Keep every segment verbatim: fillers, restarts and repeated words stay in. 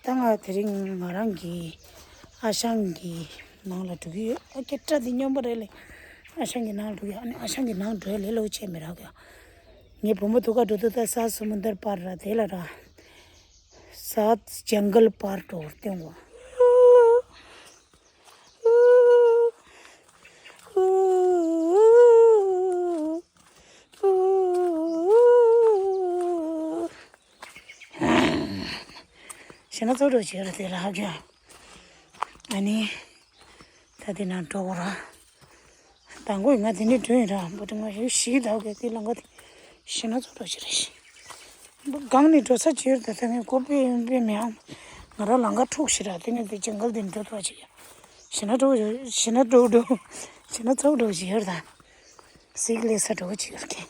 ད་ང་དེ་རིང་ང་རང་གི་ཨ་ཞང་གི་ནང་ལ་འགྲོ་གི་ཡོད། ཨ་ཀྱེ་སྐྲ་འདི་སྨྱོན་པ་རེད་ལེ། ཨ་ཞང་གི་ནང་ལ་འགྲོ་གི་ཡོད། ཨ་ནི་ཨ་ཞང་གི་ནང་འགྲོ་ཡ་ལས་སླ་པོ་བྱས་མི་རག་གི་ཡ། ངའི་བུ་མོ་ཐུག་ག་འགྲོ་དུས་ད་ས་སུ་མུ་འདར་པར་ར་དེ་ལ་ར། ས་ཇང་གལ་པར་འགྲོ་བར་སྟོན་གོ། ཞེ་ན་ཚོ་འགྲོ་བྱེད་ར་དེ་ལ་ཧ་གྱོན། ཨ་ནི། ད་དེ་ན་འགྲོ་གོ་ར། དང་པོ་ང་དེ་ནས་འགྲོ་ཡིན་ར་འབུ་ཏི་ང་ཡུལ་ཞིག་ད་གི་དེ་ལང་ག་དེ་ཞེ་ན་ཚོ་འགྲོ་བྱེད་ར་ཤི། འབུ་སྒང་ནས་འགྲོ་ས་བྱེད་ད་ད་ངས་གོ་པེ་པེ་མེ་ཨང་། ང་ར་ལང་ག་འཁྲུག་ཤི་ར་དེ་ནས་དེ་ཇང་གལ་དེ་འགྲོ་ཐུབ་བ་བྱེད་ཡ། ཞེ་ན་འགྲོ་ཞེ་ན་འགྲོ་འགྲོ་ཞེ་ན་ཚོ་འགྲོ་བྱེད་ཡོད་ད། སིག་ལས་ས་འགྲོ་བྱེད་ཡོད་ཀྱི།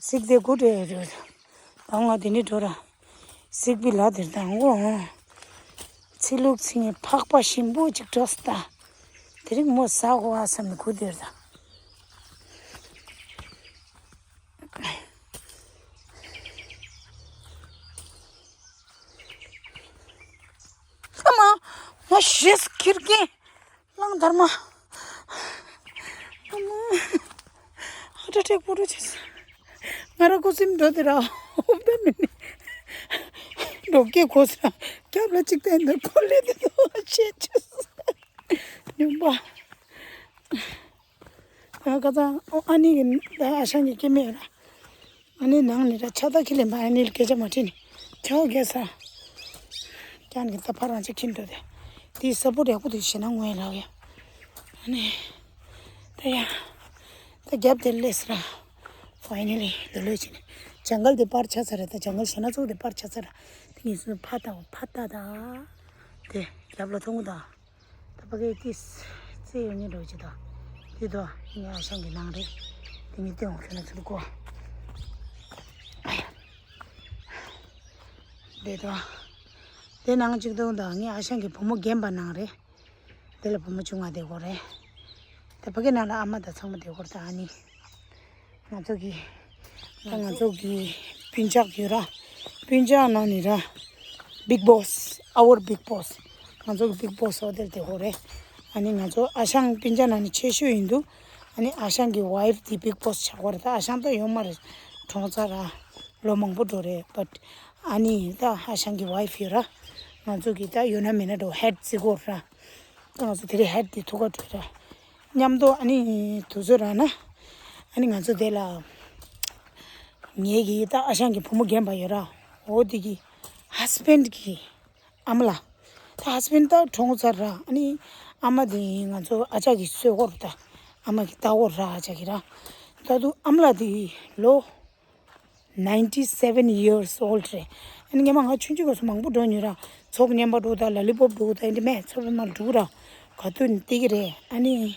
སིག་དེ་གུ་དེ་རེད། ད་ང་དེ་ནས་འགྲོ་ར། སིག་པི་ལ་དེར་དང་འོ། ཚི་ལུག་ཚི་ངའི་ཕག་པ་ཞིམ་པོ་ཅིག་འགྲོ་སྟ། དེ་རིང་མོ་ཟ་གོ་བ་བསམ་ནས་གུ་དེར་དང་། ཨ་མ། ང་ཤེས་ཁིར་གེ། གླང་དར་མ། ཨ་མ། ཧ་ཊ་ཊེག་པོ་རུ་ཆེ་ས། ང་ར་ཀོ་སིམ་འགྲོ་དེ་ར། ཨོབ་ད་མི་ནི། འགྲོ་སྐད་གོ་ས། རྒྱབ་ལ་གཅིག་བསྟན་འདིར་ཁོ་ལེ་དེ་དོ་ཆེ་ཆེ་ས། ཉུང་པ། ཨ་ཁ་ཚང་ཨ་ནི་གི་ད་ཨ་ཞང་གི་སྐྱེ་དམན་ར། ཨ་ནི་ནང་ནི་ར་ཆ་ད་ཁི་ལེན་པ་ཨ་ནི་ལ་སྐད་ཆ་མ་དྲིས་ནི་ཆའོ་རྒྱལ་ས། ཀྱང་གི་ད་ཕར་རང་ཅིག་ཁྱིམ་འགྲོ་དེ། དེའི་ས་བུ་རེག་པོ་དེ་ཞེ་ན་ངོས་ལགས་ཡ། ཨ་ནི། ད་ཡ། ད་རྒྱབ་དེ་ལས་ར། ཕའི་ནལ་ལི་ལོ་ལོས་ཅི་ནི། ཇང་གལ་དེ་པར་ཆ་ཚར་རེད་ད་ཇང་གལ་ཞེ་ན་ཚོ་དེ་པར་ཆ་ཚར་ར། དེ་ངས་སུ་ཕ་ད་ཕ་ད་ད། དེ་རྒྱབ་ལ་མཐོང་གི་ད། ད་ཕ་གི་ཏིས་ཙེ་ཡོད་ཉེ་འགྲོ་ཅི་ད། དེ་དོ་ངའི་ཨ་ཞང་གི་ནང་རེད། དེ་ངས་སྟོན་འོ་ཁྱོད་ན་ཚུར་གོ། དེ་དོ། དེ་ནང་གཅིག་ཏུ་ད་ངའི་ཨ་ཞང་གི་བུ་མོ་རྒན་པ་ནང་རེད། དེ་ལ་བུ་མོ་ཆུང་ང་བསྡད་གོ་རེད། དེ་ཕ་གི་ནང་ལ་ཨ་མ་དང་ཚང་མ་བསྡད་གོ་རེད་ད་ཨ་ནི། ང་ཚོ་གི། ད་ང་ཚོ་གི་སྤུན་ཆག་ཡོད་ར། སྤུན་ཆག་ནང་ནི་ར། Big Boss, our Big Boss. ང་ཚོ་གི་Big Boss འོ་དེར་དེ་གོ་རེད། ཨ་ནི་ང་ཚོ་ཨ་ཞང་སྤུན་ཆག་ནང་ནི་ཆེ་ཤོས་ཡིན་འདུག་ཨ་ནི་ཨ་ཞང་གི་ཝའིཕ་དེ་Big Boss ཆགས་པ་རེད་ད་ཨ་ཞང་ད་ཡོད་མ་རེད། གྲོངས་ཚར་ར། ལོ་མང་པོ་འགྲོ་རེད་but ཨ་ནི་ད་ཨ་ཞང་གི་ཝའིཕ་ཡོད་ར། ང་ཚོ་གི་ད་ཡོད་ན་མེད་ན་འགྲོ་ཧེད་བརྩི་གོ་ར། ད་ང་ཚོ་དེ་རིང་ཧེད་དེ་ཐུག་ག་འགྲོ་ར། མཉམ་དུ་ཨ་ནི་དུས་ཚོད་རག་ན། ཨ་ནི་ང་ཚོ་དེ་ལ། ངེད་ཀྱི་ད་ཨ་ཞང་གི་བུ་མོ་རྒན་པ་ཡོད་ར། འོ་དེ་གི་ཧ་སི་བེན་གི་ཨ་མ་ལགས། ད་ཧ་སི་བེན་ད་གྲོངས་ཚར་ར། ཨ་ནི་ཨ་མ་དེ་ང་ཚོ་ཨ་ཅག་གི་གསོས་སྐོར་ད། ཨ་མ་གི་ལྟ་སྐོར་ར་ཨ་ཅག་གི་ར། ད་དུ་ཨ་མ་ལགས་དེ་ལོ། ninety seven years old རེད། ཨ་ནི་སྔན་མ་ང་ཆུང་ཆུང་སྐབས་སུ་མང་པོ་འགྲོ་མྱོང་ར། ཚོགས་ངན་པ་འགྲོ་དང་ལ་ལི་པོབ་འགྲོ་དང་ཨེ་འདྲ་མེད་ཚོགས་པའི་མར་འགྲོ་ར། ག་དུས་ནི་བལྟས་ཀྱི་རེད་ཨ་ནི།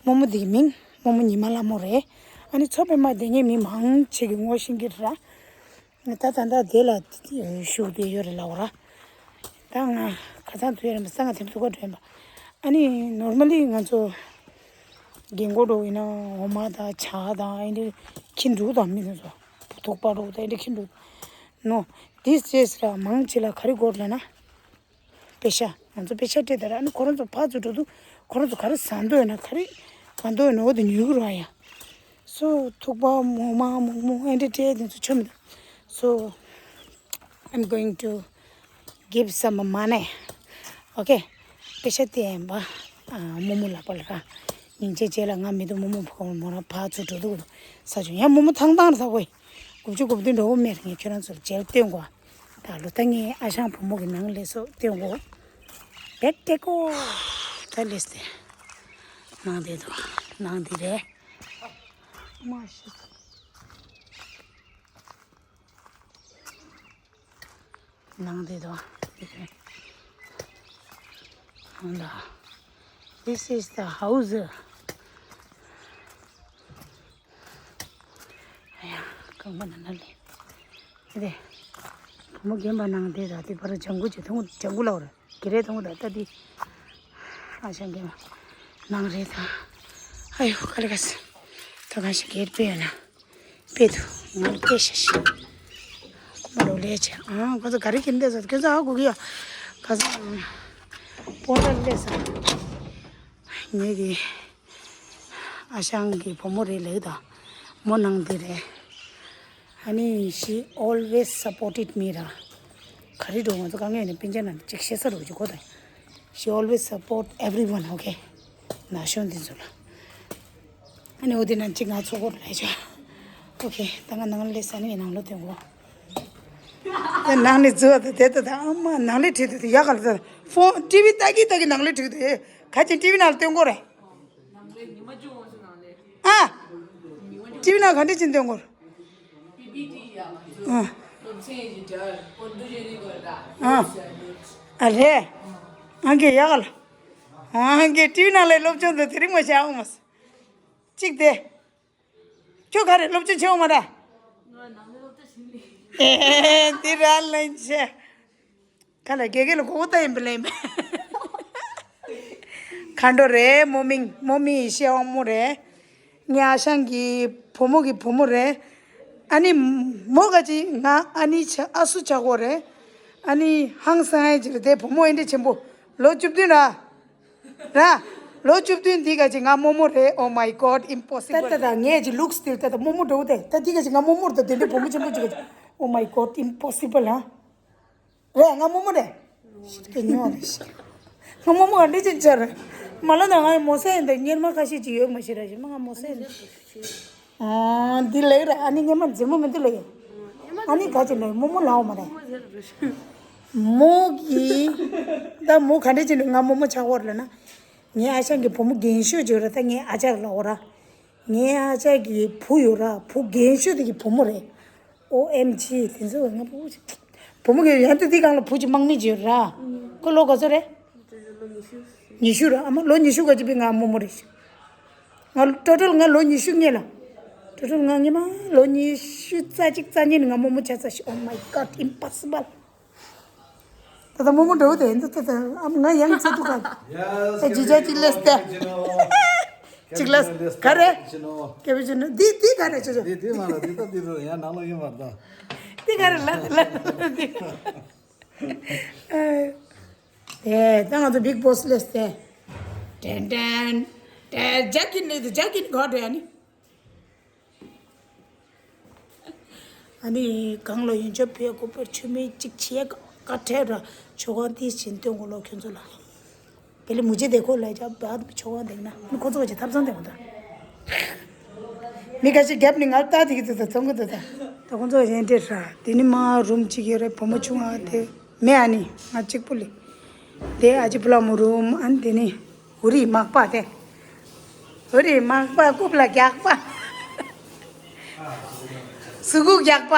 རྨོ་མོ་འདི་གི་མིང་རྨོ་མོ་ཉི་མ་ལྷ་མོ་རེད། ཨ་ནི་ཚོགས་པའི་མར་བསྡད་མཁན་མི་མང་ཆེ་གི་ངོ་ཤེས་ཀྱི་རེད་ར། ད་ད་ལྟ་དེ་ལ་བཞུགས་བསྡད་ཡོད་རེད་ལབ་ར། ད་ང་ཁ་སང་དུས་ཡར་མ་སང་ང་དེ་འདུག་ག་འགྲོ་ཡིན་པ། ཨ་ནི་ནོར་མ་ལི་ང་ཚོ་རྒན་གོག་འགྲོ་ཡིན་ན་འོ་མ་དང་ཇ་དང་ཨེ་འདྲ་ཁྱི་འབྲུག་དང་མི་དེ་ཚོ་ཐུག་པ་འགྲོ་དང་ཨེ་འདྲ་ཁྱི་འབྲུག་ནོ། དེ་ཅེས་ར་མང་ཆེ་ལ་ག་རེ་དགོས་ལབ་ན། པེ་ཤ། ང་ཚོ་པེ་ཤ་སྤྲད་དེ་ར་ཨ་ནི་ཁོ་རང་ཚོ་ཕར་ཚུར་འགྲོ་དུས་ཁོ་རང་ཚོ་ག་རེ་ཟ་འདོད་ན་ག་རེ་ག་འདོད་ན་འོ་དེ་ཉོ་གི་ར་ཡ། So ཐུག་པ་མོག་མ་མོག་མོག་ཨེ་འདྲ་སྤྲད་དེ་ཚོ་ཆོ་མི་འདུག So I'm going to give some money. Okay. པེ་ཤ་སྟེར་ཡིན་པ། རྨོ་མོ་ལགས་པ་ལ་ར། སྙིང་རྗེ་རྗེ་ལ་ང་མི་འདུག་རྨོ་མོ་ཕོ་མོ་རང་ཕར་ཚུར་འགྲོ་འདུག་ས་ཆུང་ཡང་རྨོ་མོ་ཐང་ཐང་ར་ས་གོ་ཡི། དགུ་བཅུ་གོ་བདུན་འགྲོ་བོ་མེད་ངས་ཁྱོད་རང་ཚོར་མཇལ་སྟོན་གོ་ད་ལོ་ད་ངའི་ཨ་ཞང་བུ་མོ་གི་ནང་ལས་སོ་སྟོན་གོ་བེད་ཏེ་ཀོ། ད་ལེས་ཏེ། ནང་དེ་དོ། ནང་དེ་རེད། མ་ཤི། ནང་དེ་དོ། ནང་ད། This is the house. ཨ་ཡ། རྐང་པ་ན་ན་ལེ། དེ། བུ་མོ་རྒན་པ་ནང་དེ་ད་དེ་བར་ལྗང་གུ་ཅིག་མཐོང་ལྗང་གུ་ལ་བར་གི་རེ་མཐོང་ད་ལྟ་དེ། ཨ་ཞང་རྒན་པ་ནང་རེད་ད། ཨ་ཡོ་ག་ལེ་ག་སི། ད་གང་ཞིག་གེར་པེ་ཡོད་ན། པེ་དུ་ང་ལ་པེ་ཤ་ཤི། མ་རུ་ལས་བྱས། ཨང་ཁོ་ཚོ་ག་རེ་གྱིན་བསྡད་ས། ཁྱོད་ཚོ་ཨ་གུ་གི་ཡ་ག་ས་པོ་ཏ་ལས་ས། ངེད་ཀྱི་ཨ་ཞང་གི་བུ་མོ་རེད་ལེགས་དང་། མོ་ནང་འདི་རེད། ཨ་ནི་she always supported me ར། ག་རེ་འགྲོ་ང་ཚོ་དཀའ་ངལ་ནས་སྤུན་ཆ་ནང་གཅིག་བཤད་ས་རུ་གཅིག་གོ་དང་། She always support everyone, okay? ན་གཞོན་འདི་ཚོ་ལ། ཨ་ནི་འོ་དེ་ན་གཅིག་ང་ཚོ་གོ་རེ་ཆོ། Okay, ད་ང་ནང་ལས་ས་ནི་ནང་ལོ་དེ་གོ། དེ་ནང་ནས་འཛུལ་བ་དེ་དེ་ད་ཨ་མ་ནང་ལས་ཁྲིད་དེ་ཡག་ག་ལ་ད་ཕོན་ཊི་ཝི་ལྟ་གི་ལྟ་གི་ནང་ལས་ཁྲིད་དེ་ག་ཅིན་ཊི་ཝི་ནང་ལ་སྟོན་གོ་རེད། ཨ། ཊི་ཝི་ནང་ག་འདྲ་ཅིན་སྟོན་གོ་རེད། ཨ། ཨ། ཨ་རེད། ཨང་ཀི་ཡག་ག་ལ། ཨང་ཀི་ཊི་ཝི་ནང་ལས་སློབ་སྦྱོང་དེ་དེ་རིང་མ་བྱ་འོང་མ་སོང་། གཅིག་དེ། ཁྱོད་ག་རེ་སློབ་སྦྱོང་བྱེད་འོང་མ་ར། ཨེ་འདི་ར་ལན་ཆེ། ཁ་ལ་དགེ་རྒན་ལ་གོ་བོ་ལྟ་ཡིན་པ་ལེན་པས། མཁའ་འགྲོ་རེད། མོ་མིང་མོ་མིང་ཡེ་ཤེས་དབང་མོ་རེད། ངའི་ཨ་ཞང་གི་བུ་མོ་གི་བུ་མོ་རེད། ཨ་ནི་མོ་ག་ཅི་ང་ཨ་ནི་ཆ་ཨ་སུ་ཆ་གོ་རེད། ཨ་ནི་ཧང་སང་ཡ་ཅི་རེད་དེ་བུ་མོ་ཨེ་འདྲ་ཆེན་པོ་ལོ་བཅུ་བདུན་ར། ར། ལོ་བཅུ་བདུན་འདི་ག་ཅི་ང་རྨོ་མོ་རེད། Oh my god, impossible. ད་ད་ད་ངས་ཅི་ལུགས་སི་ལྟར་ད་ད་རྨོ་མོ་འགྲོ་དེ་ད་འདི་ག་ཅི་ང་རྨོ་མོ་རེད། ད་དེ་འདྲའི་བུ་མོ་ཆེན་པོ་ཅིག་ག་ཅི། Oh my god, impossible ཧ། རེད་ང་རྨོ་མོ་རེད། ཤི་ཏེ་ཉོ་རེད་ཤི། ང་རྨོ་མོ་ག་འདྲ་ཅིག་ཅར་རེད། མ་ལོ་ན་ང་ཡི་མོ་སེ་ཡིན་ད་གཉེར་མ་ཁ་ཤས་ཅིག་ཡོད་མ་ཤི་ར་ཤི་མ་ང་མོ་སེ་ཡིན། ཨ་འདི་ལེགས་རེད། ཨ་ནི་སྔན་མ་མཛེས་མོ་མི་འདུག་ལེགས། ཨ་ནི་ག་ཅི་ནས་རྨོ་མོ་ལའོ་མ་རེད། མོ་གི་ད་མོ་ག་འདྲ་ཅིག་ནས་ང་རྨོ་མོ་ཆགས་ཡོད་རེད་ལབ་ན། ངའི་ཨ་ཞང་གི་བུ་མོ་རྒན་ཤོས་ཅིག་ཡོད་རེད། ད་ངའི་ཨ་ཅག་ལབ་ཡོད་ར། ངའི་ཨ་ཅག་གི་བུ་ཡོད་ར། བུ་རྒན་ཤོས་དེ་གི་བུ་མོ་རེད། ཨོ་ཨེམ་ཇི་དེ་ཚོ་ང་བུ་བུ་མོ་གི་ཡང་དེ་དེ་སྒང་ལ་བུ་གཅིག་དམག་མི་ཅིག་ཡོད་ར། ཁོ་ལོ་ག་ཚོད་རེད། ཉི་ཤུ་ར། ཨ་མ་ལོ་ཉི་ཤུ་ག་ཅི་པའི་ང་རྨོ་མོ་རེད། ང་ཊོ་ཊལ་ང་ལོ་ཉི་ཤུ་སྔོན་ལ། ཊོ་ཊལ་ང་སྔོན་མ་ལོ་ཉི་ཤུ་རྩ་གཅིག་རྩ་གཉིས་ནས་ང་རྨོ་མོ་ཆགས་ཚར་ཤག Oh my god, impossible. ད་ལྟ་རྨོ་མོ་འགྲོ་དེ་འདུག་ད་ལྟ་ཨ་མ་ང་ཡང་ཚེ་ཐུག་ག་ཨ་ཇི་ཇ་ཅིག་ལས་ཏེ། ཅིག་ལས་ག་རེ། ཀེ་བི་ཅི་ནོ། འདི་འདི་ག་རེ་ཆོ་ཆོ། འདི་འདི་མ་ལ་འདི་ད་འདི་རུ་ཡང་ནང་ལ་ཡིན་མ་ད། འདི་ག་རེ་ལ་ལ་ལ་འདི། ཨེ་ད་ང་ཚོ་བིག་བོ་སི་ལས་ཏེ། ཏན་ཏན། ཏན་ཇ་ཀིན་ལས་ཏེ་ཇ་ཀིན་ག་རེ་ཡ་ནི། ཨ་ནི་གང་ལ་ཡོན་ཆབ་ཕེ་གོ་པར་ཆུ་མེད་ཅིག་ཆེ་ཀ་ཁྲེ་ར་ཆོ་གང་ཏིས་ཆེན་སྟོན་གོ་ལོ་ཁྱོད་ཚོ་ལ། དེ་ལས་མུ་ཇེ་དེ་ཁོ་ལ་ཅག་བ་ཆོ་གང་དེ་ན་ཁོ་ཚོ་ཅི་ཐབ་ཚང་དེ་གོ་ད། མི་ཁ་ཤས་རྒྱབ་ནི་ང་ལྟ་དེ་གི་དེ་ད་ཚོང་གི་དེ་ད། ད་ཁོ་ཚོ་གཞན་དེ་ར་དེ་ནི་མ་རུམ་ཅིག་ཡོད་རེད། བུ་མོ་ཆུང་ང་དེ་མེ་ཨ་ནི་ང་གཅིག་པུ་ལས། དེ་ཨ་ཅི་ཕུ་ལ་མུ་རུམ་ཨ་ནི་དེ་ནི། ཧུ་རི་མག་པ་དེ། ཧུ་རི་མག་པ་རྐུབ་ལ་རྒྱག་པ། གཟུགས་པོ་རྒྱག་པ།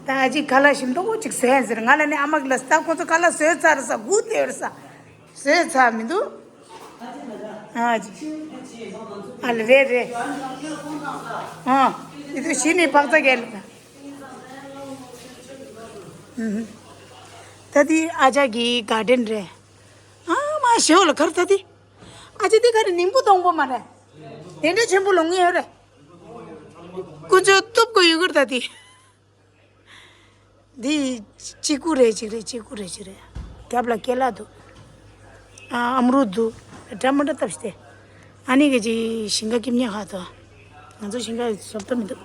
ད་ཅི་ཁ་ལག་ཞིམ་མདོག་པོ་ཅིག་བཟོས་ཡིན་ཟེར། ང་ལ་ནི་ཨ་མ་གི་ལ་ས་ཁོ་ཚོ་ཁ་ལག་བཟོས་ཚར་ས་སྒུག་བསྡད་ཡོད་ས། བཟོས་ཚར་མི་འདུག་ཨ་ཅི། ཨ་ལ་རེད་རེད། ཨ། དེ་ཚོ་གཞི་ནས་བག་ཚ་གས་ལ་ད། ཨུ་ཧུ། ད་དེ་ཨ་ཅག་གི་གར་ཌེན་རེད། ཨ་མ་ཞེའོ་ལ་ཁར་ད་དེ། ཨ་ཅག་དེ་ག་རེ་སྙིང་པོ་སྟོང་པོ་མ་རེད། དེ་འདྲ་ཆེན་པོ་ལོང་ངེ་ཡོད་རེད། ཀུ་ཅོ་གཏུབ་དགོས་ཡོད་གི་རེད་ད་དེ། འདི་ཅི་ཀུ་རེད་ཅིག་རེད། ཅི་ཀུ་རེད་ཅིག་རེད། རྒྱབ་ལ་ཀེ་ལ་འདུག་ཨ་ཨམ་རུ་འདུག་འདྲ་མི་འདྲ་བཏབ་སྟེ། ཨ་ནི་གི་ཅི་ཞིང་ཁ་སྐྱིབ་ཉག་ཧ་དོ། ང་ཚོ་ཞིང་ཁ་བཟོ་ལྟ་མི་འདུག་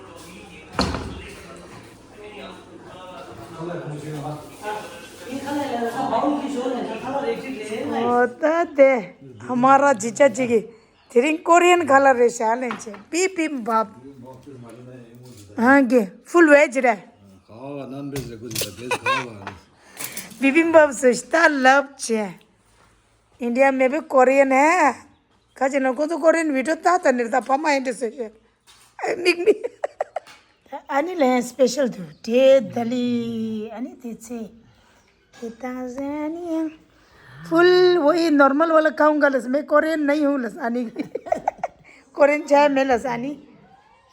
འོ་ད་དེ་ཨ་མ་ར་ཇི་ཅག་ཅིག་གི་དེ་རིང་ཀོ་རི་ཡན་ཁ་ལག་རེད་ཤག་ལེན་ཆེ། བི་བིམ་བབ། ཨང་གི་ཕུལ་ཝེ་ཇི་རེད། ཁ་བ་ནན་བེ་ཟེར་གོ་ཟེར་བེ་ཁ་བ། བི་བིམ་བབ་སུ་ཤི་ཏ་ལབ་ཆེ། ཨིན་ཌི་ཡ་མེ་བི་ཀོ་རི་ཡན་ཧེ། ཁ་ཅིག་ན་ཁོ་ཚོ་ཀོ་རི་ཡན་བི་ཌི་ཡོ་ཏག་ཏག་ནི་རེད། ད་ཕ་མ་ཨེ་འདྲ་སུ་ཤི། མིག་མིག་ཨ་ནི་ལན་སྤེ་ཤལ་དུ་དེ་ད་ལི་ཨ་ནི་དེ་ཚེ། དེ་དང་ཟེ་ཨ་ནི་ཡང་ཕུལ་ཝོ་ཡི་ནོར་མལ་ཝ་ལ་ཁའུང་ག་ལ་སི་མེ་ཀོ་རེན་ན་ཡོང་ལ་ས་ཨ་ནི་ཀོ་རེན་ཆ་མེ་ལ་ས་ཨ་ནི་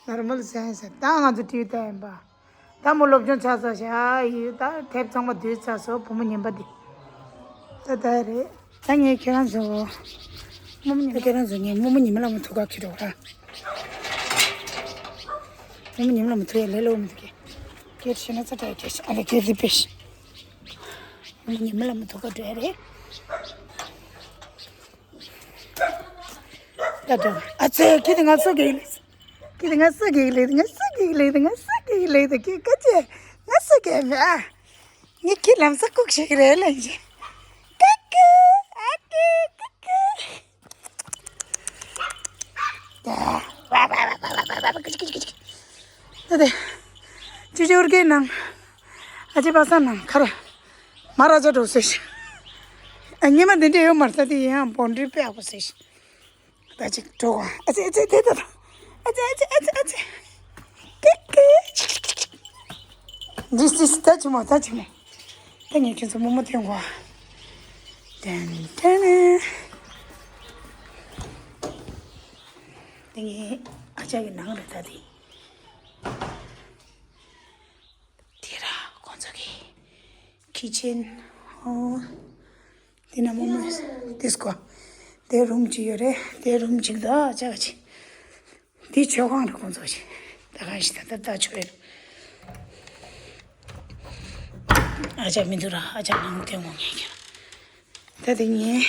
ནོར་མལ་ཟེ་ཟེ། ད་ང་ཚོ་ཊི་ཝི་ལྟ་ཡིན་པ། ད་མོ་སློབ་སྦྱོང་ཆགས་ས་ཤ་ཡི་ད་དེབ་ཚང་མ་བསྡུས་ཚར་སོ་བུ་མོ་ཉན་པ་འདི། ད་ད་རེད། ད་ངས་ཁྱེད་རང་ཚོ། རྨོ་མོ་ཉི་མ། ད་ཁྱེད་རང་ཚོ་ངས་རྨོ་མོ་ཉི་མ་ལ་མོ་ཐུག་ག་ཁྱེར་འགྲོ་ར། ཉི་མ་ཉི་མ་ལ་མི་ཐུག་ཡ་ལེ་ལོ་མི་ཐུག་གི། སྐད་ཤེས་ན་ཚ་དྲག་སྐད་ཤེས་ཨ་ལེ་སྐད་དེ་པེ་ཤི། ཉི་མ་ཉི་མ་ལ་མི་ཐུག་ག་འགྲོ་ཡ་རེད། ད་འགྲོ་ཨ་ཙེ་ཁྱེད་དེ་ང་སུ་གེ་ལེ། ཁྱེད་དེ་ང་སུ་གེ་ལེ་ང་སུ་གེ་ལེ་ང་སུ་གེ་ལེ་ད་ཁྱེད་ཀ་ཅེ་ང་སུ་གེ་མེད་ཨ། ངས་ཁྱེད་ལམ་སང་ལྐུགས་ཤིག་རེད་ལབ་ཀྱི། ཀ་ཀི། ཨ་ཀི་ཀ་ཀི། ད་དེ། ཅི་ཅི་ཨུར་ཀེ་ནང་། ཨ་ཅེ་པ་ས་ནང་ཁར། མ་ར་ཅ་འགྲོ་ཟེར་ཤི། ཨ་ཉི་མ་འདི་འདྲ་ཡོད་མ་རེད་ད་དེ་ཡིན་ཡང་བོན་འདྲི་དཔེ་ཡག་པོ་ཟེར་ཤི། ད་ཅིག་འགྲོ་གོ་ཨ་ཙི་ཨ་ཙི་དེ་ད་ད། ཨ་ཙི་ཨ་ཙི་ཨ་ཙི་ཨ་ཙི། ཀེ་ཀེ། འདི་སི་ད་ཅི་མོ་ད་ཅི་མོ། ད་ངས་ཁྱོད་ཚོ་མོག་མོག་སྟོན་གོ་ཨ། ཏན་ཏན། ད་ངས་ཨ་ཅག་གི་ནང་རེད་ད་དེ། དེ་ར་ཁོང་ཚོ་གི་ཁི་ཆེན། ཨོ། དེ་ན་མོག་མོག་དེ་སྐོ། དེ་རུམ་གཅིག་ཡོད་རེད། དེ་རུམ་གཅིག་ད་ཨ་ཅག་གཅིག་དེ་མཆོད་ཁང་རེད་ཁོང་ཚོ་ཞིག་ད་གང་ཞིག་ད་ད་ད་ཆོས་རེད། ཨ་ཅག་མི་འདུག་ར་ཨ་ཅག་ནང་དེ་འོང་ངེས་ཀྱང་། ད་དེ་ངས་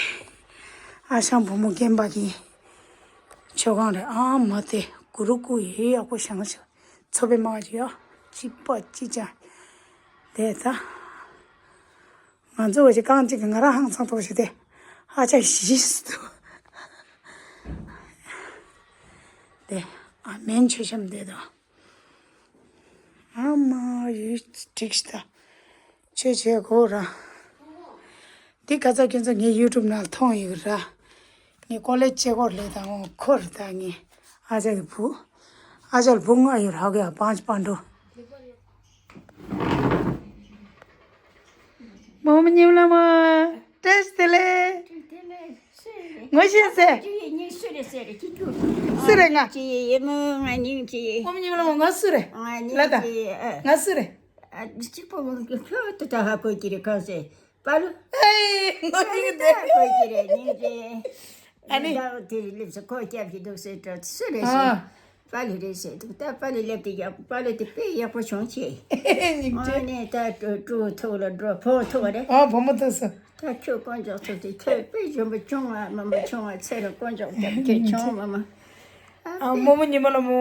ཨ་ཞང་བུ་མོ་རྒན་པ་གི་མཆོད་ཁང་རེད་ཨ་མ་དེ་གུ་རུ་སྐུ་ཡི་ཡག་པོ་བཞེངས་ཤིག་མཚོ་པའི་མ་ཅིག་ཡོད་ཅི་པ་ཅི་ཅ་དེ་ད། ང་ཚོ་བ་ཞིག་རྐང་གཅིག་གི་ང་རང་ཧང་སང་ཐོག་ཞིག་དེ་ཧ་ཅང་ཞིག་ཏུ། དེ་ཨ་མེན་ཆོས་བཤམས་དེ་དང་། ཨ་མ་ཡུལ་འགྲིག་ཤི་ད། ཆོས་བྱེད་དགོས་ར། འདི་ཁ་ཚ་ཁྱོད་ཚོ་ངའི་ཡུ་ཊུབ་ནང་མཐོང་ཡོད་ར། ངའི་ཀོ་ལེ་ཇི་ཅེ་གོར་ལེ་དང་འོ་ཁོར་ད་ངའི་ཨ་ཅག་གི་བུ། ཨ་ཅག་ལ་བུ་ལྔ་ཡོད་ར་གི་ཨ་པང་ཅི་པང་འགྲོ། མོ་མོ་ཉིམ་ལ་མོ། བཀྲ་ཤིས་བདེ་ལེགས། ངོ་ཤེས་ཟེར། སུ་རེད་ང་། མོ་མོ་ཉིམ་ལ་མོ་ང་སུ་རེད། ལ་ད། ང་སུ་རེད། ཨ་གཅིག་པོ་མོ་ཁྱོད་དུ་ད་ཧ་གོ་གི་རེད་གང་ཟེར། པ་ལུ། ཨེ་ངོ་ཤེས་ད་ཧ་གོ་གི་རེད་ཉིན་རེད། ཨ་ནི། ད་དེ་ལེབ་སུ་ཁོ་སྐྱབས་ཀྱི་འདུག་ཟེར་དྲ་སུ་རེད་ཟེར། ཨ། པ་ལི་རེད་ཟེར་འདུག་ད་པ་ལི་ལེབ་དེ་ཡག་པ་ལི་དེ་དཔེ་ཡག་པོ་བྱུང་ཆེ། སྙིང་རྗེ། ཨ་ནི་ད་ཀྲུ་ཀྲུ་ཐུག་ལ་འགྲོ་ཕོ་ཐུག་རེད། ཨ་བུ་མོ་ཐུག་སོང་། ད་ཁྱོད་དཀོན་མཆོག་ཐུག་དེ་ཁྱོད་དཔེ་འཇོན་པོ་བྱུང་བ་མང་པོ་བྱུང་བ་ཚེ་རིང་དཀོན་མཆོག་རྒྱབ་ཁྱོད་བྱུང་མ་མ། ཨ་མོ་མོ་ཉི་མ་ལ་མོ།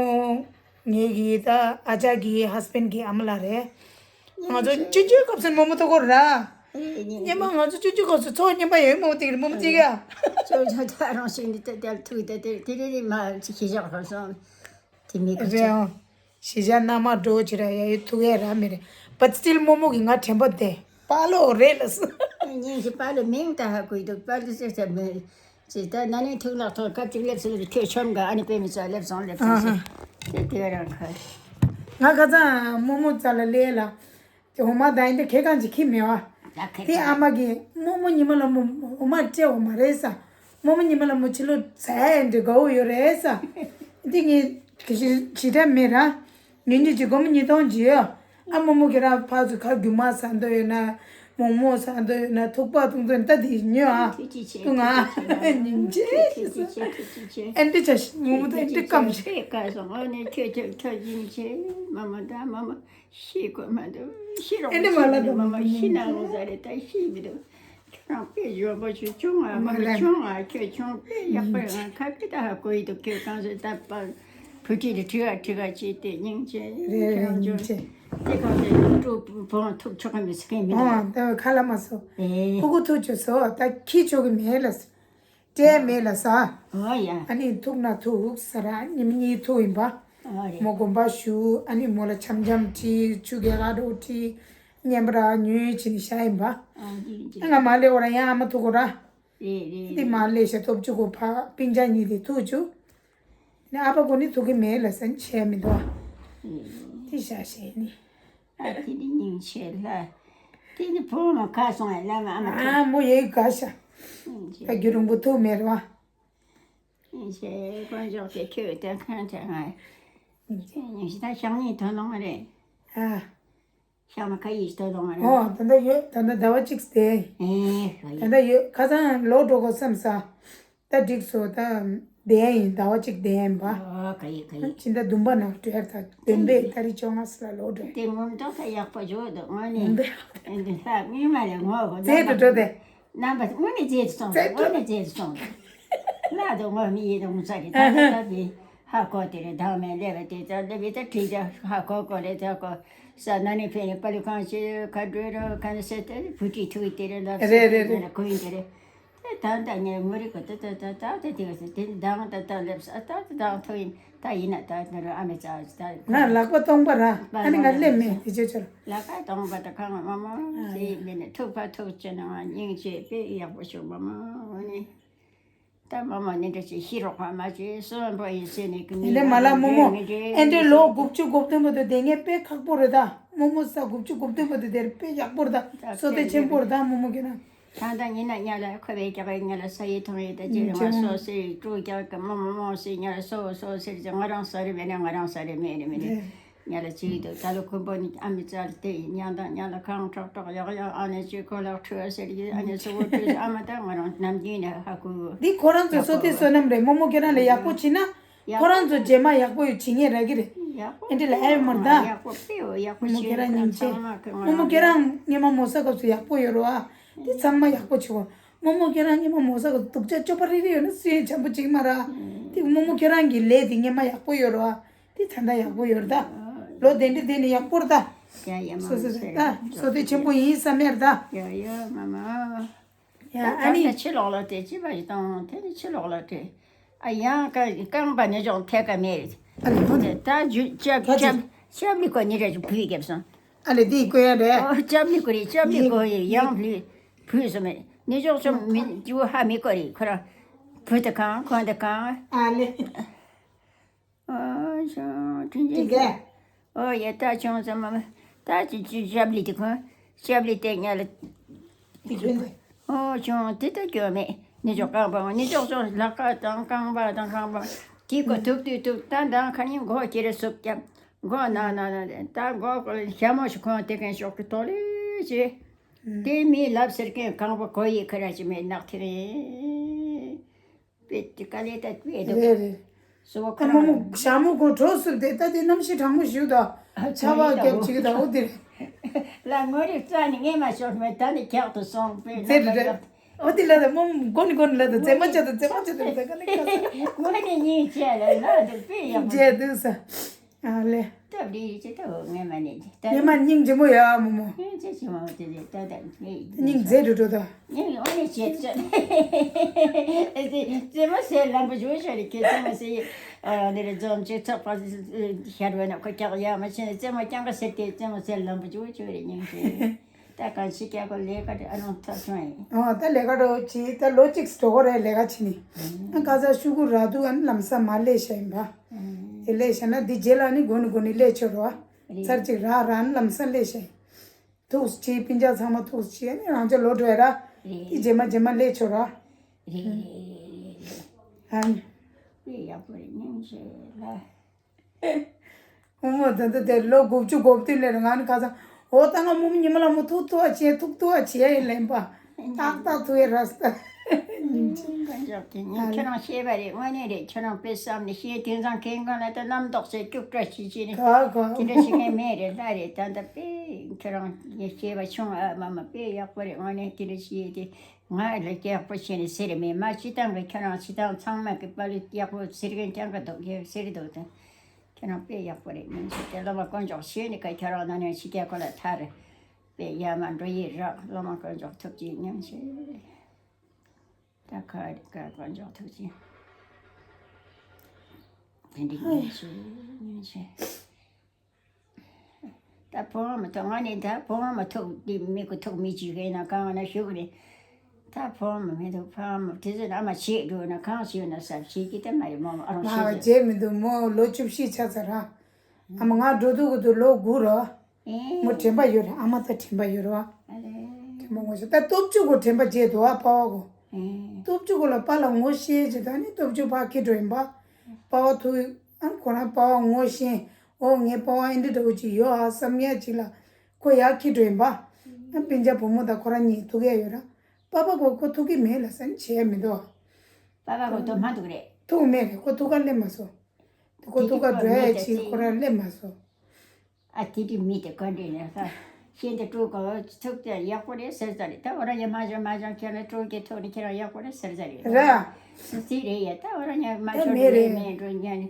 ངེད་ཀྱི་ད་ཨ་ཅག་གི་ཧས་བྷེན་གྱི་ཨ་མ་ལགས་རེད། ང་ཚོ་སྤྱི་སྤྱོད་སྐབས་སུ་མོ་མོ་ཐུག་གོ་ར། ཉི་མ་ང་ཚོ་སྤྱི་སྤྱོད་སྐབས་སུ་ཚོགས་གཉིས་པ་ཡོད་མོ་ཐུག་གི་རེད་མོ་མོ་ཐུག་གི་ཨ། ཚོགས་ཆ་ད་རང་བཞིན་ནི་ད་དེར་ཐུག་ད་དེར་དེ་རེ་རེ་མ་ཅི་ཤེས་བཞག་ཧ་སོང་། དེ་མི་གི་རེད་ཨང་། གཞིས་ཆགས་ནང་མ་འགྲོ་ཅི་ར་ཡ་ཡོད་ཐུག་ཡ་ར་མི་རེད། བ་སྟིལ་མོ་མོ་གི་ང་དྲན་པ་དེ་པ་ལོ་རེད་ལ་སུ། སྙིང་རྗེ་པ་ལོ་མིང་ད་ཧ་གོ་ཡི་འདུག་པ་ལོ་ཟེར་ས་མི། ཇི་ལྟར་ན་ནིང་ཐུག་ལག་ཐོག་སྐབས་ཅིག་སླེབས་སོང་ཁྱོད་ཆོམ་ག་ཨ་ནི་པེ་མི་ཚ་སླེབས་སོང་སླེབས་སོང་ཟེར་དེ་དེ་རང་ཁ། ང་ཁ་ཚང་མོ་མོ་རྩ་ལ་ལས་ལ། དེ་འོ་མ་ད་ཡིན་དེ་ཁེ་གང་ཅིག་ཁྱི་མེད་བ། དེ་ཨ་མ་གིས་མོ་མོ་ཉི་མ་ལ་མོ་འོ་མ་སྤྲད་འོ་མ་རེད་ས། མོ་མོ་ཉི་མ་ལ་མོ་ཕྱི་ལོ་ཟ་ཡ་འདྲི་དགའ་བོ་ཡོད་རེད་ས། དེ་ངས་ཞི་ཞི་དྲན་མེད་ར། ཉུང་ཉུང་ཅིག་སྒོར་མོ་ཉིས་སྟོང་ཅིག་ཡོད། ཨ་མོ་མོ་ཁྱེད་རང་ཕར་ཚུར་ཁ་རྒྱུ་མ་ཟ་འདོད་ཡོད་ན། མོག་མོག་ཟ་འདོད་ཡོད་ན་ཐུག་པ་འཐུང་འདོད་ཡོད་ན་ད་དེ་ཉོས་ཨ། ཐུགས་རྗེ་ཆེ། ཐུགས་ང་ཐུགས་རྗེ་ཆེ། སྙིང་རྗེ་ཐུགས་རྗེ་ཆེ། ཐུགས་རྗེ་ཆེ། ཨེ་འདྲི་བྱ་ཞིག་མོག་མོག་ད་ཨེ་འདྲི་སྐམ་ཞིག་ཨེ་དཀའ་སོང་ཨ་ནི་ཁྱོད་ཁྱོད་ཁྱོད་སྙིང་རྗེ་མ་མ་ད་མ་མ་ཤི་དགོས་མ་འདུག་ཤི་རོགས་ཨེ་འདྲི་མ་ལ་ད་མ་མ་ཤི་ན་ངོ་ཟ་རེད་ད་ཤི་མི་འདུག་ཁྱོད་རང་དཔེ་བཟོ་པོ་ཞིག་བྱུང་ཨ་མ་མ་ལ་བྱུང་ཨ་ཁྱོད་བྱུང་དཔེ་ཡག་པོ་ང་ཁ་ཀི་ད་ཧ་གོ་ཡི་འདུག་ཁྱོད་གང་ཟེར་ད་པ། བུ་ཁྲིད་ལ་ཁྲི་ག་ཁྲི་ག་བྱས་ཏེ་སྙིང་རྗེ། རེད་རེད་སྙིང་རྗེ། དེ་ག་དེ་ཀྲུ་བོང་ཐུག་ཆོག་གི་མི་སྲིད་མཁན་མི་འདུག་ཨོ་ད་ཁ་ལ་མ་སོ། ཨེ། ཕྲུ་གུ་ཐུག་ཆོག་སོ་ད་ཁྱི་ཆོག་གི་མེད་ལ། སྤྲད་མེད་ལ་ས། ཨོ་ཡ། ཨ་ནི་ཐུག་ན་ཐུག་ས་ར་ཉི་མ་གཉིས་ཐུག་ཡིན་པ། ཨོ་རེད། མོ་དགོན་པ་ཞུ་ཨ་ནི་མོ་ལ་འཆམ་འཆམ་ཁྲིད་ཆུ་རྒྱལ་ཁ་འགྲོ་ཁྲིད་བརྙན་པ་ར་ཉོས་བྱས་ནས་བཞག་ཡིན་པ། ཨོ་ཡིན་ཨ་ང་མ་ལེ་འོ་ར་ཡང་ཨ་མ་ཐུག་གོ་ར། རེད་རེད་འདི་མ་ལེ་ཤ་སྟོབས་བཅུ་གོ་ཕ་སྤུན་ཆ་གཉིས་དེ་ཐུག་བཅུག་ནི་ཨ་ཕ་གོ་ནི་ཐུག་གི་མེད་ལ་སན་བྱས་མི་འདུག་ཨ། དེ་བཞག་བྱས་ནི། ཨ་དེ་ནི་སྙིང་རྗེ་ལ། དེ་ནི་བུ་མོ་ཁ་སོང་ཨ་ལ་མ་ཨ་མ་ཁ། ཨ་མོ་ཡེ་དགའ་ཤ། སྙིང་རྗེ། ད་རྒྱུ་རིང་པོ་ཐུག་མེད་རེད་བ། སྙིང་རྗེ་དཀོན་མཆོག་དེ་ཁྱོད་དེ་ཁན་དེ་ང་། སྙིང་རྗེ་ད་ཞང་ཉིན་ཐོན་ལོང་རེད། ཨ། ཞག་མ་ཁ་ཡིས་ལྟོས་ལོང་རེད། ཨོ་ད་ལྟ་ཡོད་ད་ལྟ་ཟླ་བ་གཅིག་བསྡད། ཨེ་ཧོ་ཡ། ད་ལྟ་ཡོད་ཁ་སང་ལོག་འགྲོ་དགོས་བསམ་ས། ད་འགྲིག་སོང་ད། བསྡད་ཡིན། ཟླ་བ་གཅིག་བསྡད་ཡིན་པ། ཨོ་ག་ཡི་ག་ཡི། ཕྱི་ཟླ་བདུན་པ་ནང་འགྲོ་ཡ་ད། བདུན་པའི་ཏ་རིག་བཅོ་ལྔ་ཙམ་ལ་ལོག་འགྲོ་ཡ། དེ་ངོ་མ་ཏོག་ཙམ་ཡག་པོ་བྱུང་འདུག་དངོས་གནས། ངོ་མ། ཨེ་འདི་ལྷ་མི་མ་ལས་ངོ་གོ་རྩེ་དུ་འགྲོ་དེ། རྣམ་པ་དངོས་གནས་རྩེ་དུ་སོང་། རྩེ་དུ། དངོས་གནས་རྩེ་དུ་སོང་། ལྷ་དུ་ངོ་མི་ཡིན་དུ་ངོ་ཚ་གི་ད་ད་ད་དེ་ཧ་གོ་དེ་རེད། བདག་མེད་ལས་པ་དེ་ཙམ་ལས་པའི་ད་ཁྲིད་ཀྱང་ཧ་གོ་གོ་རེད། ད་གོ་ས་ན་ནི་ཕེ་ནི་པ་ལི་ཁང་ཆེ་ཁ་འགྲོས་རོ་ཁ་ནི་སེ་ཏེ་བུ་ཁྲིད་ཐུག་དེ་རེད། ལ་རེད་རེད་རེད། ཁོ་ཡིན་དེ་རེད། ད་ད་ངས་ངོ་རིག་གི་ད་ད་ད་ད་དེ་ག་ཟེར་དེ་ནི་ཟླ་ང་ད་ད་སླེབས་ས་ད་ད་ད་ཐོ་ཡིན། ད་ཡིན་ན་ད་ད་རུ་ཨ་མའི་རྩ་ད་ང་ལག་པ་སྟོང་པ་ར། ཨ་ནི་ང་སླེབས་མེད་དེ་ཆོ་ཆོ། ལག་པ་སྟོང་པ་ད་གང་མ་མ་ཟེར་མེད་ནས་ཐུག་པ་ཐུག་ཅེ་ན་ང་སྙིང་རྗེ་དཔེ་ཡག་པོ་བྱུང་མ་མ་ཨ་ནི། ད་མ་མ་ནི་འདྲ་ཅེ་ཤི་རོགས་པ་མ་ཅེ་སོན་པ་ཡིན་ཟེར་ནས་ཀི་ཨེ་འདྲ་མ་ལ་མོ་མོ། ཨེ་འདྲ་ལོ་དགུ་བཅུ་གོ་བདུན་བར་དུ་དེ་ངས་དཔེ་ཁག་པོ་རེད་ད། མོ་མོ་ས་དགུ་བཅུ་གོ་བདུན་བར་དུ་དེར་དཔེ་ཡག་པོ་རེད་ད། བསོད་བདེ་ཆེན་པོ་རེད་ད་མོ་མོ་གི་ན། ད་ད་ཉིན་ན་ཉ་ལ་ཁོ་བའི་རྒྱ་གར་ཉ་ལ་ས་ཡི་ཐོང་ཡི་ད་ཅི་རེད། ང་སོ་སོའི་སྤྲོ་རྒྱག་གི་མོ་མོ་མོ་ཟེར་ཉ་ལ་སོ་སོ་ཟེར་ཅི་ང་རང་ས་རེད་མེད་ན་ང་རང་ས་རེད་མེད་རེད་མེད་རེད། ཉ་ལ་ཅི་ཡི་འདུག་ད་ལོ་ཁོ་པོ་ནི་ཨ་མི་ཙལ་དེ་ཉ་དང་ཉ་ལ་ཁང་ཁྲག་ཁྲག་ཡག་ཡག་ཨ་ནེ་ཅི་ཁོ་ལག་ཁྲུ་ཟེར་གི་ཨ་ནེ་སོ་བོ་ཁྲུ་ཨ་མ་ད་ང་རང་ནམ་རྒྱུན་ནས་ཧ་གོ་འདི་ཁོ་རང་ཚོ་སོ་དེ་སོ་ནམ་རེད། མོ་མོ་ཁྱེད་རང་ལ་ཡག་པོ་བྱིན་ན། ཁོ་རང་ཚོ་རྗེས་མ་ཡག་པོ་ཡོད་བྱེད་ངེས་ར་གི་རེད། ཡག་པོ་ཨེ་འདྲ་ལ་ཨེ་མར་ད། ཡག་པོ་དཔེ་ཡོད་ཡག་པོ་མོ་མོ་ཁྱེད་རང་སྙིང་རྗེ། མོ་མོ་ཁྱེད་རང་སྔོན་མ་མོ་ས་སྐབས་སུ་ཡག་པོ་ཡོད་རོ་ཨ། དེ་ཚང་མ་ཡག་པོ་བྱེད་གོ། མོ་མོ་ཁྱེད་རང་སྔོན་མ་མོ་ས་སྐབས་སུ་སྡུག་ཅག་སྤྱོད་པ་རེ་རེ་ཡོད་ན་སུ་ཡང་བྱམས་པོ་བྱེད་མ་ར། དེ་མོ་མོ་ཁྱེད་རང་གི་ལས་དེ་སྔོན་མ་ཡག་པོ་ཡོད་རོ་ཨ། དེ་ད་ལྟ་ཡག་པོ་ཡོད་ར་ད། ལོ་དེ་འདྲ་དེ་ནི་ཡག་པོ་ར་ད། ཡ་ཡ་མ་སོ་སོ་མ་ད་སོ་དེ་ཆེན་པོ་ཡིན་བསམ་ཡ་ར་ད། ཡ་ཡ་མ་མ། ཡ་ཨ་ནི། ད་ཕྱི་ལོགས་ལ་དེ་ཅི་བ་ཞིག་བཏང་དེ་ནི་ཕྱི་ལོགས་ལ་དེ། ཨ་ཡང་ཀ་རྐང་པ་ནི་ཅོག་ཐད་ཀ་མེད་རེད། ཨ་ལེ་ཧོ་ནི། ད་ཇུ་ཅབ་ཅབ་ཅབ་ལི་ཀོ་ནི་རེ་ཅུ་བུ་ཡི་གེབ་སོང་། ཨ་ལེ་དེ་ཀོ་ཡ་རེད། ཨོ་ཅབ་ལི་ཀོ་རེད། ཅབ་ལི་ཀོ་ཡི་ཡང་བུ་བུ་སོང་མེད་ནི་ཅོག་ཅོག་མི་ཅུ་ཧ་མི་ཀོ་རེད། ཁོ་རང་བུ་དེ་གང་ཁོང་དེ་གང་། ཨ་ལེ། ཨོ་ཅང་དྲིན་ཅན་གྱི། ཨོ་ཡ་ད་ཅུང་ཙམ་མ་ད་ཅི་ཅི་ཞབས་ལི་དེ་ཁོ་ཞབས་ལི་དེ་ཉ་ལ། ཨོ་ཅུང་དེ་ད་སྐྱོ་མེད་ནི་ཅོག་རྐང་པ་ནི་ཅོག་ཅོག་ལག་ཀ་དང་རྐང་པ་དང་རྐང་པ་དེ་ཀོ་ཐུག་ཐུག་ཐུག་ད་མདང་ཁ་ཉིན་མགོ་ཁྱེར་སུབ་རྒྱབ་མགོ་ན་ན་ན་ད་མགོ་ཞྭ་མོ་ཞིག་ཁོང་དེ་གན་ཤོག་གི་དོ་ལེ་ཅི་དེ་མི་ལབ་ཟེར་མཁན་རྐང་པ་གོ་ཡི་ཁ་ར་ཅི་མེད་ནག་ཐིག་རེད། པེ་ཏི་ཀ་ལེ་ད་པེ་ཏི། རེད་རེད། སོ་ཁ་མོ་མོ་ཞྭ་མོ་གོ་གྲོ་སུབ་དེ་ད་དེ་གནམ་གཤིས་གྲང་མོ་ཞིག་ད། ཨ་ཆར་པ་རྒྱབ་ཅིག་ད་འོ་དེ་རེད། ལ་ངོ་རིག་རྩ་ནི་ངས་མ་ཤོར་མེད་ད་ནི་འཁྱག་ཏུ་སོང་པེ་ལ་རེད་རེད། འོ་དེ་ལ་ད་མོ་མོ་གོ་ནི་གོ་ནི་ལ་ད་རྫས་མ་ཆ་ད་རྫས་མ་ཆ་ད་ད་ག་ནི་ཁ་ས། ངོ་ནི་གཉིས་བྱས་ལ་ལ་དུ་པེ་ཡག་པོ། རྗེས་དུ་ས། ཨ་ལེ། སྟབས་བདེ་ཅི་ཐོག་ངས་མ་ནས་ད། ངས་མ་སྙིང་རྗེ་མོ་ཡ་མོ་མོ། སྙིང་རྗེ་ཆེ་མོ་དེ་ལས་ད་ད་ངས་སྙིང་རྗེ་འགྲོ་འགྲོ་ད། སྙིང་ཨོ་ནས་བྱེད་ཚོད། རྩེད་མོ་ཟེར་ལམ་པོ་ཇུ་ཆོ་རེ་ཁྱེད་རྩེད་མོ་ཟེར། ཨ་ནི་རེ་འཛོམས་ཅི་ཚོགས་པ་ཤར་བས་ན་ཁོ་ཀྱག་ཡ་མ་ཆེ་ནས་རྩེད་མོ་རྐྱང་ག་ཟེར་ཏེ་རྩེད་མོ་ཟེར་ལམ་པོ་ཇུ་ཆོ་རེ་སྙིང་རྗེ། ད་གང་ཞིག་ཀྱག་གོ་ལས་ཀ་དེ་ཨ་རུང་ཐབས་བྱུང་ཡིན། ཨོ་ད་ལས་ཀ་འགྲོ་ཅི་ད་ལོ་གཅིག་འགྲོ་གོ་རེ་ལས་ཀ་བྱེད་ནི། ཨ་ཀ་ས་ཤུ་གུ་ར་དུ་ཨ་ནི་ལམ་ས་མ་ལས་ཤ་ཡིན་པ། དེ་ལས་བྱས་ན་འདི་རྗེས་ལ་ནི་དགོན་ནི་དགོན་ནི་ལས་ཆོག་རོ། རེད། ཚར་གཅིག་རག་རག་ནི་ལམ་སང་ལས་བྱས། ཐུགས་རྗེ་ཆེ་སྤུན་ཀྱག་ཚང་མ་ཐུགས་རྗེ་ཆེ་ནི་རང་ཅག་ལོ་འགྲོ་ཡ་ར། རེད། དེ་རྗེས་མ་རྗེས་མ་ལས་ཆོག་རོ། རེད་རེད་རེད་རེད། ཨ་ནི། དཔེ་ཡག་པོ་རེད་སྙིང་རྗེ་ལ། ཨོ་མོ་ད་ད་དེ་ལོ་དགུ་བཅུ་གོ་བདུན་ལས་ར་ང་ནི་ཁ་སང་འོ་ད་ང་མོ་མོ་ཉི་མ་ལ་མོ་ཐུག་ཐུག་ཨ་བྱས་ཐུག་ཐུག་ཨ་བྱས་ཡིན་ལན་པ། ཏག་ཏག་ཐུག་ཡ་ར་ས། དཀོན་མཆོག་གིས་ངས་ཁྱོད་རང་ཤེས་པ་རེད། དངོས་གནས་རེད། ཁྱོད་རང་དཔེ་བསམ་ནས་ཤེས། དེང་སང་ཁེ་གང་ལ་ད་རྣམ་རྟོག་ཟེར་སྐྱུག་བྲ་ཞིག་བྱས་ནས་ག་ག་དེ་འདྲ་ཞིག་ངས་མེད་རེད། ལྷ་རེད། ད་ལྟ་དཔེ་ཁྱོད་རང་ངས་ཤེས་པ་བྱུང་ཨ་མ་མ་དཔེ་ཡག་པོ་རེད། དངོས་གནས་དེ་འདྲ་ཞིག་དེ་ང་ལ་ཡག་པོ་བྱས་ནས་ཟེར་མེད་མ་སྤྱི་བཏང་གི་ཁྱོད་རང་སྤྱི་བཏང་ཚང་མ་གི་པ་ལུ་ཡག་པོ་ཟེར་མཁན་རྐྱང་ག་འདུག་ཡག་ཟེར་འདུག་ད་ཁྱོད་རང་དཔེ་ཡག་པོ་རེད། མིན་ཚེ་དེ་བླ་མ་དཀོན་མཆོག་ཞེས་ནས་ཀ་ཁྱོད་རང་ན་ནས་ཕྱི་རྒྱལ་ཁོ་ལ་ཐར། དཔེ་ཡ་མ་འགྲོ་ཡི་རག་བླ་མ་དཀོན་མཆོག་ཐུགས་རྗེ་སྙིང་རྗེ། ད་ཁ་རི་ཀ་དཀོན་མཆོག་ཐུགས་རྗེ། དེ་འདྲ་སྙིང་རྗེ་སྙིང་རྗེ། ད་ཕོ་བ་མ་ཐུག་ང་ནི་ད་ཕོ་བ་མ་ཐུག་འདི་མི་གུ་ཐུག་མི་ཅིག་གི་ན་གང་ན་ཞུ་གི་རེད། ད་ཕོ་བ་མ་མི་ཐུག་ཕོ་བ་མ་དེ་ཚོ་ཨ་མ་བྱེད་འགྲོ་ན་གང་ཞུ་ན་ཟབ་བྱེད་ཀྱི་ད་མ་རེད་མོ་ཨ་རོང་ང་ཞེས་བྱེད་མི་འདུག་མོ་ལོ་བཅུ་བཞི་ཆགས་ཚར་ར། ཨ་མ་ང་འགྲོ་དུས་གི་དུས་ལོ་དགུ་ར། ཨེ། མོ་དྲན་པ་ཡོད་རེད། ཨ་མ་ད་དྲན་པ་ཡོད་རེད་བ། ཨ་རེད། དྲན་པ་ངོ་ཤེས་ད་སྟོབས་བཅུ་གོ་དྲན་པ་བརྗེད་འདུག་ཨ་པ་བ་གོ། ཨེ། སྟོབས་བཅུ་གོ་ལ་པ་ལ་ངོ་ཤེས་ཅེས་ད་ནི་སྟོབས་བཅུ་ཕ་ཁེ་འགྲོ་ཡིན་པ། པ་བ་ཐུག་ཨ་ཁོ་རང་པ་བ་ངོ་ཤེས། ཨོ་ངའི་པ་བ་ཨེ་འདྲ་འདྲ་བོ་ཅིག་ཡོད་ཨ་བསམ་ཡ་ཅིག་ལ་ཁོ་ཡར་ཁེ་འགྲོ་ཡིན་པ། ཨ་སྤུན་ཀྱག་བུ་མོ་དང་ཁོ་རང་གཉིས་ཐུག་ཡ་ཡོད་ར། པ་བ་གོ་ཁོ་ཐུག་གི་མེད་ལ་བསམ་བྱས་ཡ་མི་འདུག་ཨ། པ་བ་གོ་དོ་མ་འདུག་རེད། ཐུག་མེད་རེད། ཁོ་ཐུག་ག་སླེབས་མ་སོང་། དེ་ཁོ་ཐུག་ག་འགྲོ་ཡ་ཅིག་ཁོ་རང་སླེབས་མ་སོང་། ཨ་དེ་དེ་མི་དེ་ག་འདྲ་ཡིན་ས། ཤེས་འདི་སྤྲོ་ག་ཐུག་ཀྱང་ཡག་པོ་རེད་ཟེར་ས་རེད། ད་འོ་རང་ཉ་མ་བྱང་མ་བྱང་ཁྱེད་ལ་སྤྲོ་གི་ཐོག་ནས་ཁྱེད་རང་ཡག་པོ་རེད་ཟེར་ས་རེད། ར། སུ་ཚིག་རེད་ཡ། ད་འོ་རང་ཉ་མ་ད་ཆོག་མེད་རེད་རེད། མེད་འགྲོ་ཉ་ནི།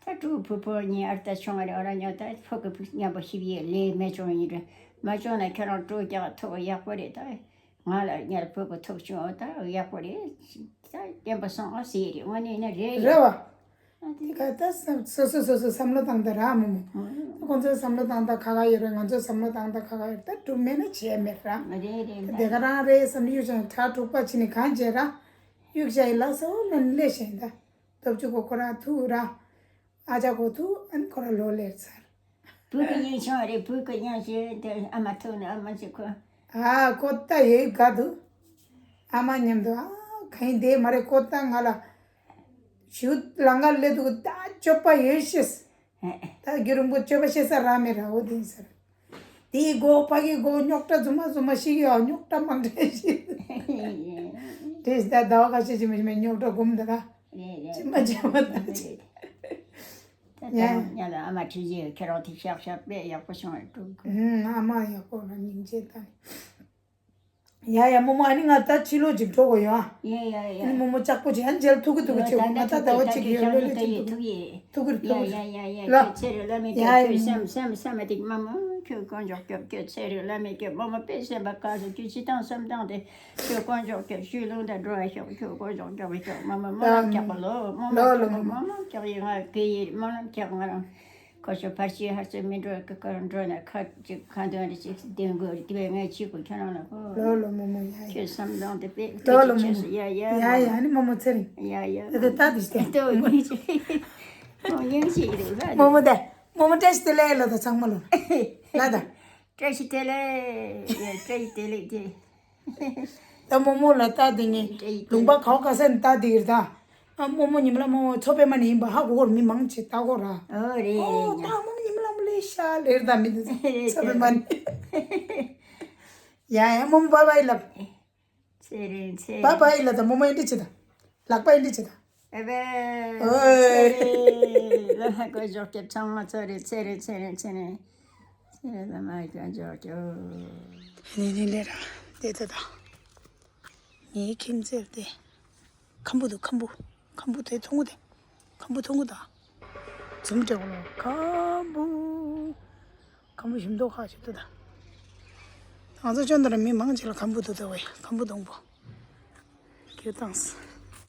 ད་ཕྲུ་གུ་ཕྲུ་གུ་གཉིས་ཨར་ད་ཆུང་བ་རེད། འོ་རང་ཉ་ད་ཕྲུ་གུ་མཉམ་པོ་ཤི་བའི་ལས་མེད་ཆུང་ཡིན་རེད། མ་ཆུང་ན་ཁྱེད་རང་སྤྲོ་རྒྱག་ཐུབ་ཡག་པོ་རེད་ད། ང་ལ་ཉར་ཕྲུ་གུ་ཐུག་བྱུང་། ད་ཡག་པོ་རེད། ད་བསྟན་པ་སོང་ཨ་ཟེར་རེད། དངོས་གནས་ནི་རེད་རེད་རེད། བ། ཨ་དེ་དེ་ག་ད་བསམ་སོ་སོ་སོ་སོ་བསམ་བློ་བཏང་ད་ར་མོ་མོ། ཨ་ཁོང་ཚོའི་བསམ་བློ་བཏང་ད་ཁ་ཁ་ཡོད་རེད། ང་ཚོའི་བསམ་བློ་བཏང་ད་ཁ་ཁ་ཡོད་རེད། ད་གྲུབ་མེད་ན་བྱས་མེད་ར། རེད་རེད་ད། དེ་ག་རང་རེད་བསམ་གཡུག་བྱས་གྲ་དྲུག་པ་ཕྱིན་ནས་གང་བྱས་ར། གཡུག་བྱས་ཡི་ལགས་སོ་ལ་ནི་ལས་བྱས་ད། སྟོབས་ཆུ་གོ་ཁོ་རང་ཐུག་ར། ཨ་ཅག་གོ་ཐུག་ཨ་ནི་ཁོ་རང་ལོ་ལེར་ཚར། བུ་གི་སྙིང་ཆུང་རེད། བུ་གི་སྙིང་ཆུང་དེ་ཨ་མ་ཐུག་ནས་ཨ་མ་ཅིག་ཁོ། ཨ་ཁོ་ད་ཡོད་དགའ་འདུག་ཨ་མ་མཉམ་དུ་ཨ་གང་ཡིན་དེ་མ་རེད། ཁོ་ད་ང་ལ་ཞུ་ལང་ཀ་སླེབས་འདུག་ད་སྤྱོད་པ་ཡོད་ཤེས། ད་རྒྱུ་རིང་པོ་སྤྱོད་པ་ཤེས་ས་ར་མེད་ར། འོ་དེ་ཡིན་ཟེར། དེའི་སྒོ་ཕ་གི་སྒོ་རྙོག་དྲ་རྫུན་མ་རྫུན་མ་ཞིག་ཡོད། རྙོག་དྲ་མང་དྲགས་ཤིག་དེས་ད་ཟླ་བ་ཁ་ཤས་ཅིག་མ་ཞིག་མེད་རྙོག་དྲ་སྒོམ་འདི་ར། རེད་རེད། ཅི་མ་བྱེད་མ་ད་ཅི། ད་ཡ། ད་ང་ལ་ཨ་མ་ཁྲི་རྗེས་ཁྱེད་རང་དེ་ཤག་ཤག་དཔེ་ཡག་པོ་བྱུང་བའི་སྤྲུལ་སྐུ། ཨུམ། ཨ་མ་ཡག་པོ་ར་སྙིང་རྗེ་ད། ཡ་ཡ་མོ་མོ། ཨ་ནི་ང་ད་ཕྱི་ལོགས་ཅིག་འགྲོ་དགོས་ཡོད་ཨ། ཡ་ཡ་ཡ། ཨ་ནི་མོ་མོ་ལྕགས་པོ་ཅིག་ཡང་མཇལ་ཐུག་གི་ཐུག་གི་ཅིག་ང་ད་ཟླ་བ་གཅིག་ཡོད་ལོ་ལོ་ཅིག་འགྲོ། ཐུག་གི་ཐུག་གི་ཡ་ཡ་ཡ་ཡ། ལ། ཁྱོད་ཚེ་རིང་བླ་མས་ཡ་ཁྱོད་ཡ། སེམས་སེམས་སེམས་མ་ཐིག་མ་མོ་ཁྱོད་དཀོན་མཆོག་སྐྱོབ། ཁྱོད་ཚེ་རིང་བླ་མས་སྐྱོབ། མོ་མོ་དཔེ་སེམས་པ་དཀར་སོང་། ཁྱོད་སྤྱི་བཏང་བསམ་བཏང་དེ། ཁྱོད་དཀོན་མཆོག་སྐྱོབ། ཆོས་ལུང་དང་འགྲོ་བ་ཤོག་ཁྱོད་དཀོན་མཆོག་སྐྱོབ་པ་ཤོག་མ་མ་སྨོན་ལམ་རྒྱག་པ་ལོ། སྨོན་ལམ་རྒྱག་པ། སྨོན་ལམ་རྒྱག་ཡིན་ང་གི་ཡིན་སྨོན་ལམ་རྒྱག་ང་རང་། ཁོ་ཚོ་ཕར་ཕྱིན་ཧར་ཚུར་མི་འགྲོ་གི་ཁར་འགྲོ་ན་ཁ་ཅིག་ཁ་འདོན་རེ་ཅིག་འདོན་དགོས་རེད། དེ་བས་ངས་ཅིག་གོ་ཁྱོད་རང་ལ་གོ། ལོ་ལོ་མོ་མོ་ཡ་ཡ། ཁྱོད་བསམ་བཏང་དེ་དཔེ་ལོ་ལོ་མོ་ཁྱོད་ཆེ་སུ་ཡ་ཡ། ཡ་ཡ། ཨ་ནི་མོ་མོ་ཚེ་རིང་། ཡ་ཡ། དེ་དེ་ལྟ་དེ་ཤྟེ། ཏོ་ཉིན་ཅིག་ཁོང་ཉིན་ཅིག་རེད་ལ། མོ་མོ་དེ་མོ་མོ་བཀྲ་ཤིས་བདེ་ལེགས་ལོ་ད་ཚང་མ་ལོ་ལ་ད། བཀྲ་ཤིས་བདེ་ལེགས། ཡ་བཀྲ་ཤིས་བདེ་ལེགས་དེ། ད་རྨོ་མོ་ལ་ལྟ་དེ་ངས་ལུང་པ་གའོ་ག་ས་ནས་ལྟ་དེ་ཡིར་ད། ཨ་རྨོ་མོ་ཉི་མ་ལ་རྨོ་མོ་མཚོ་པདྨ་ནས་ཡིན་པ་ཧ་གོ་གོར་མི་མང་ཆེ་ལྟ་གོ་ར། ཨོ་རེད་ཨོ་རེད་ད་ཉ། རྨོ་མོ་ཉི་མ་ལ་རྨོ་ལེ་ཤ་ལེར་ད་མི་འདུག་རེད་མཚོ་པདྨ་ནས། ཡ་ཡ་རྨོ་མོ་བྷའི་བྷའི་ལབ། ཚེ་རིང་ཚེ། བྷའི་བྷའི་ལབ་ད་རྨོ་མོ་ཨེ་འདྲི་ཆེ་ད། ལག་པ་ཨེ་འདྲི་ཆེ་ད། ཨེ་བེ། ཨོའི། ཚེ་རིང་ལ་ཧ་གོ་ཞོག་ཀྱི་ཚང་མ་ཚོ་རེད། ཚེ་རིང་ཚེ་རིང་ཚེ་རིང་། ཚེ་རིང་ལ་མ་ཧ་གོ་ཞོག་ཀྱི། ནི་ནི་ལེ་ར་དེ་ད་ད། ངའི་ཁྱིམ་མཚེས་དེ། ཁམ་བུ་འདུག་ཁམ་བུ། ཁམ་བུ་དེ་མཐོང་གི་དེ། ཁམ་བུ་མཐོང་གི་ད། འཛུམ་སྤྲད་གོ་ལོ་ཁམ་བུ། ཁམ་བུ་ཞིམ་མདོག་ཁ་ཞིག་འདུག་ད། ང་ཚོ་ཅོན་ད་ར་མི་མང་ཆེ་ལ་ཁམ་བུ་འདུག་ད་བས་ཁམ་བུ་སྡོང་པོ། ཁྱེད་བཏང་སོང་